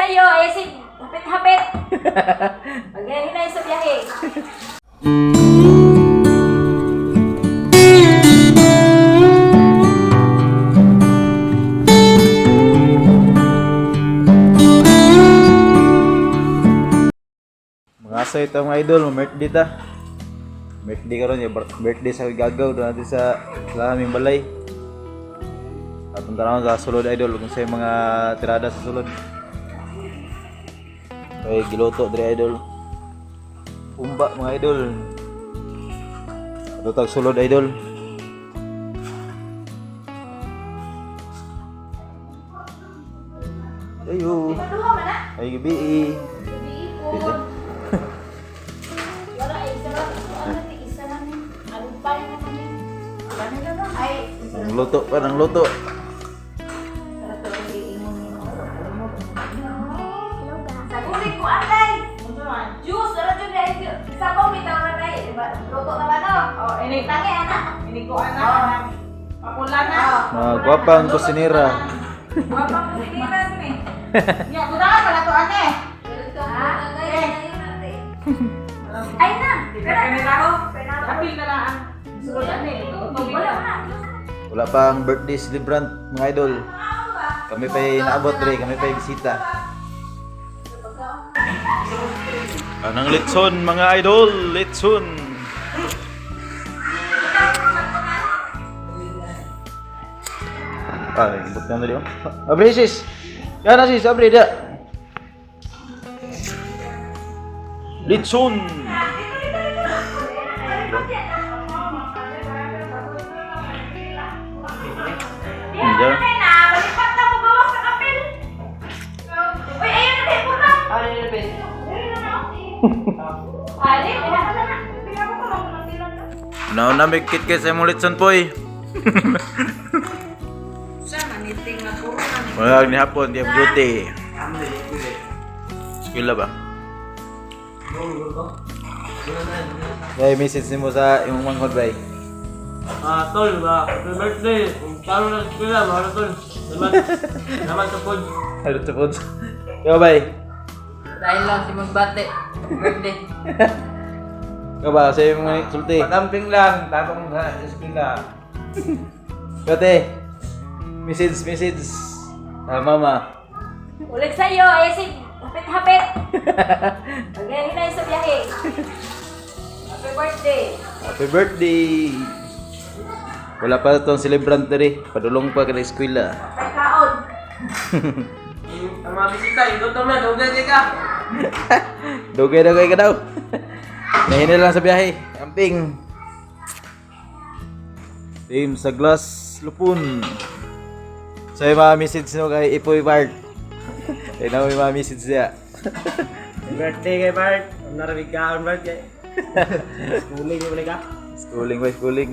sa'yo, ay si hapit-hapit. Paghahinay sa biyahe. Mga aso ito mga idol, birthday ta. Birthday karon ya, birthday sa gagaw doon natin sa aming balay. Atong tanawon sa sulod, idol, kung sa mga tirada sa sulod. Kay giluto diri, idol. Umba, mga idol. Ato tag sulod, idol. Ayo. Ay gabi. Dito. Wala, ay isa lang. Ano, isa lang yun. Alumpay naman yun. Ano na lang? Ay, Ang luto pa ng luto. Sagulit ko anday. Juice, ano dyan ay sabaw bitaw na day. Luto na ba no? Oh, ini Tangi anak. ini ko anak. Pakula na. Mga gwapang kusinera. Wapang kusinira ni. Ya, buta ka pala to ane. Ay na. Pero na ako. Apil na lang ang sulod ane. Wala na. Wala pang birthday celebrant, mga idol. Kami pa'y naabot dre, kami pa'y bisita. Anong litson, mga idol, litson. Ah, ibot na dito. Abre sis. Yan na sis, abre da. Litson. Hindi. Ay na, malipat na mo gawas sa kapil. Uy, ayun na tayo pura. Ali, wala ka na. Now na may kit kay sa imong litson poy. Wala ni hapon di duty. Eskwela ba? Bay, message nimo sa imong manghod, bay. Ah, tol, ba, happy birthday. Kung taro na eskwela, mahal tol. Salamat. Salamat sa food. Hello to food. Yo, bay. Dahil lang si magbate. Birthday. Ikaw ba sa imong sulti? Patamping lang, tatong sa eskwela. Kate. Message, message. Ah, mama. Ulig sa'yo, ay si hapit-hapit. Paghahinay sa biyahe. Happy birthday. Happy birthday. Wala pa tong celebrant diri. Padulong pa kay eskwela. May kaon. Ang mga bisita, ikot naman, dugay kay ka. Dugay-dugay ka daw. Nahina lang sa biyahe. Amping. Team sa glass lupon. So yung mga message nyo kay Ipoy Bart. Kaya na may mga message niya. Happy birthday kay Bart. Ang naramig ka, Bart. Kay. Schooling, wala ka. Schooling by schooling.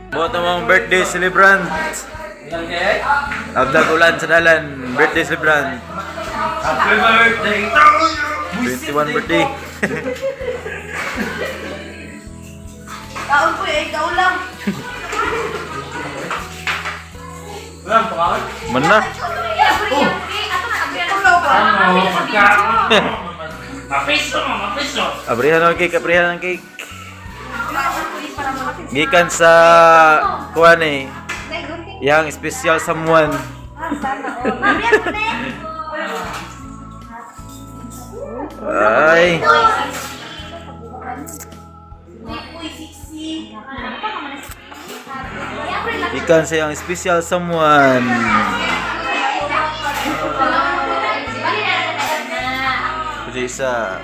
Buhat ang mga birthday celebrant. Ilang kay? Abdag ulan sa dalan. Birthday celebrant. Happy birthday. 21 birthday. Kaon po eh, ikaw lang. Walang pakaon. Man na. Mapiso mo, mapiso. Abrihan ng cake, abrihan ng cake. Gikan sa kuan eh. Yang special someone. Ay. Gikan sa yang special someone. Pwede isa.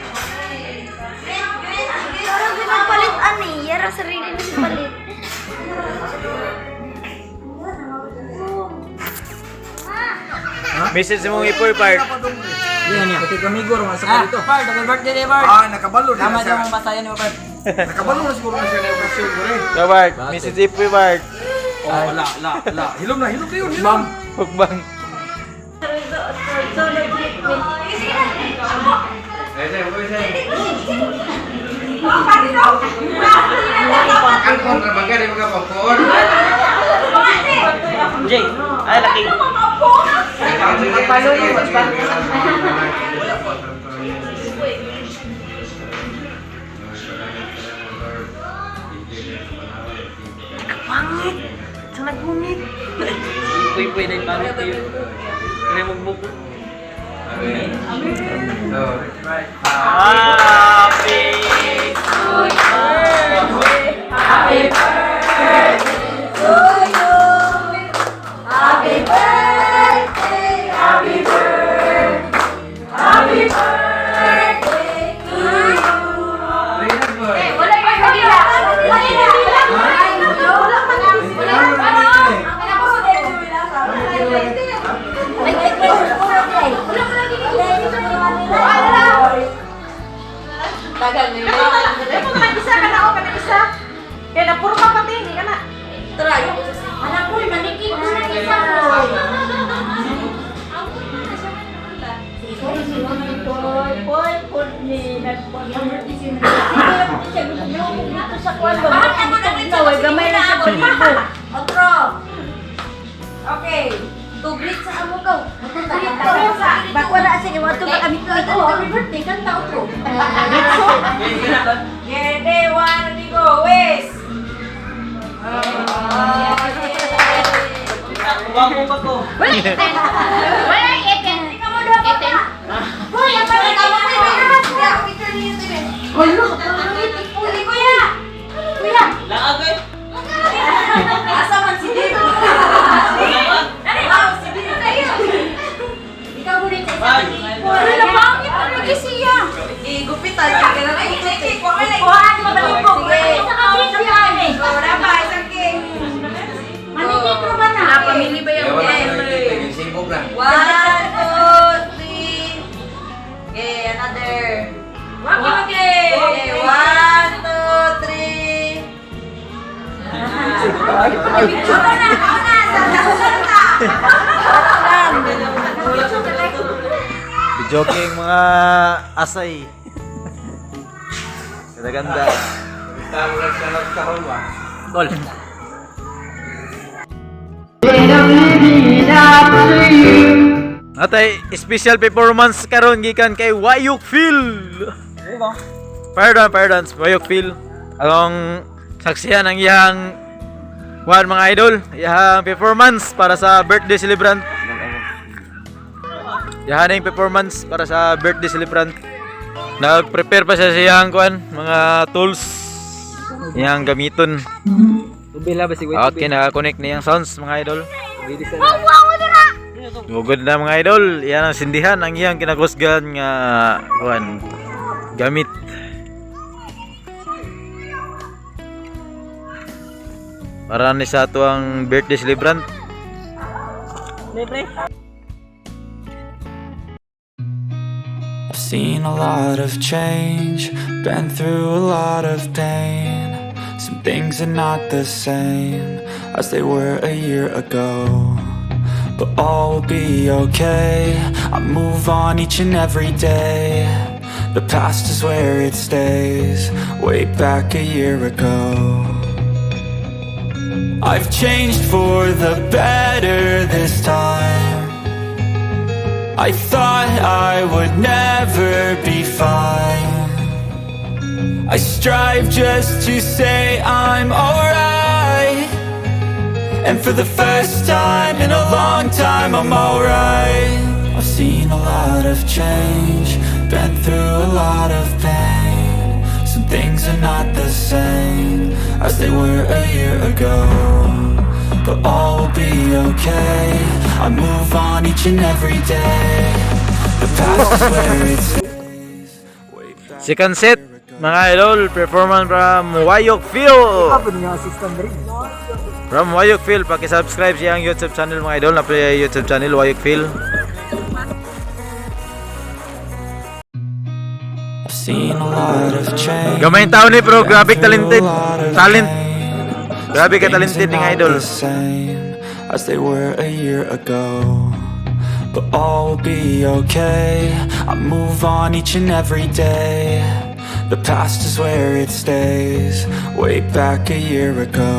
Parang pinapalit ani, yara sarili na palit. Message mong ipoy part. Ah, Bart, happy birthday day, Bart. Ah, nakabalo na Tama siya. daw mong basayan ni Bart. Nakabalo na siguro na siya na okasyon ko rin. Go Bart, message ipoy Bart. Oh, wala, wala, wala. Hilom na yun, hilom. Hukbang. Ang kontra ba ka, di ba ka Jay, ay laki. Paluin ba? Puy puy na yung pangit yun. Kaya magbuko. Happy Happy birthday, happy birthday, happy birthday to you. Eh, wala yung kabila. Wala yung kabila. Wala pa na. Wala pa na. Wala pa Tagal na yun. Ay, mo na isa ka na, oh, ka na isa. Kaya na puro pa pati, hindi ka na. Try. Anak ko, manikip na ng isa ko. Bakit ako nag-reach Gamay na siya libo. Otro. Okay. To greet sa amo ko. Bak wala sige wato ba kami to ito happy birthday kanta otro. Gede, one, two, go, wes. Wako pa ko. Wala iten. Wala iten. Ikaw mo daw Iten. Hoy, ang pangit mo Hindi ako picture niyo ito eh. Uli, kuya. Kuya. Laag eh. Asa man si Dave? Laag. Wow, si Dave. Ikaw mo rin sa isa. Bye. Wala pangit ano lagi siya. Igupitan. Kaya na ay cake. Kuha na. Kuhaan mo ba ko? Sige. Sa kasi siya eh. Wala pa isang cake. Manikip ba na? Napamili ba yung cake? One, two, three. Okay, another. Okay. Okay, one, two, three. Ako na, ako na. Sa na. Joking mga asay. Ganda-ganda. Tol. Atay, special performance karon gikan kay Wayuk Phil. Fire dance, fire dance, Wayuk Phil. Along saksihan ang iyang kuan mga idol, iyang performance para sa birthday celebrant. Iyahan yung performance para sa birthday celebrant. Nag-prepare pa siya sa iyang kuan, mga tools iyang gamiton. Okay, nakakonect na iyang sounds mga idol. Mugod na mga idol, iyan ang sindihan ang iyang kinakusgan nga kuan gamit. Para ni sa ato ang birthday celebrant. I've seen a lot of change, been through a lot of pain. Some things are not the same as they were a year ago. But all will be okay. I move on each and every day. The past is where it stays, way back a year ago. I've changed for the better this time. I thought I would never be fine. I strive just to say I'm alright. And for the first time in a long time, I'm alright. I've seen a lot of change, been through a lot of pain. Some things are not the same as they were a year ago. But all will be okay. I move on each and every day. The past is where it stays. Way back Second set, mga idol, performance from Wayok Phil. From Wayok Phil, paki-subscribe siyang YouTube channel mga idol, na YouTube channel Wayok Phil. I've seen a lot of change. Gamay tao ni pero grabe Been through talented. a lot of Talent. pain. Grabe ka Some things talented are ng not idol. the same as they were a year ago. But all will be okay. I move on each and every day. The past is where it stays. Way back a year ago.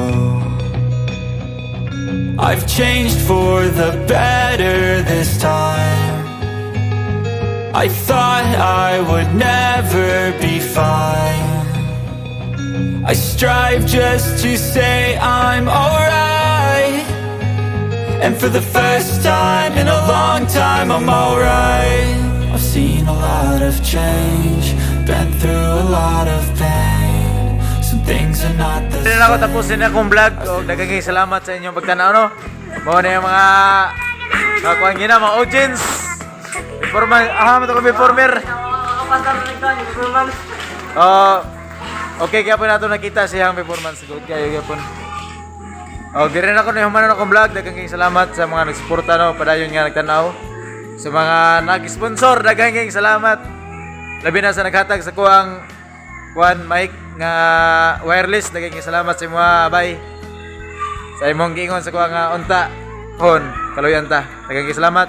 I've changed for the better this time. I thought I would never be fine. I strive just to say I'm alright. And for the first time in a long time, I'm alright. I've seen a lot of change, been through a lot of pain. Some things are not the Hindi na ako same. Tapusin akong vlog. O, daghang salamat sa inyong pagtanaw, no? Mao na yung mga kakuan gina, mga audience. Performance, ah, mo to performer. Oh, okay kaya po nato nakita siyang performance. Good kayo gyapon. Oh, diri na ko na humanon akong vlog. Daghang kayong salamat sa mga nagsuporta, no, padayon nga nagtanaw. Sa mga nag-sponsor, daghang kayong salamat. Labi na sa naghatag sa kuang kuan mic nga wireless, daghang kayong salamat sa mga bay. Sa imong giingon sa kuang nga unta hon, kaluyan ta. Daghang kayong salamat.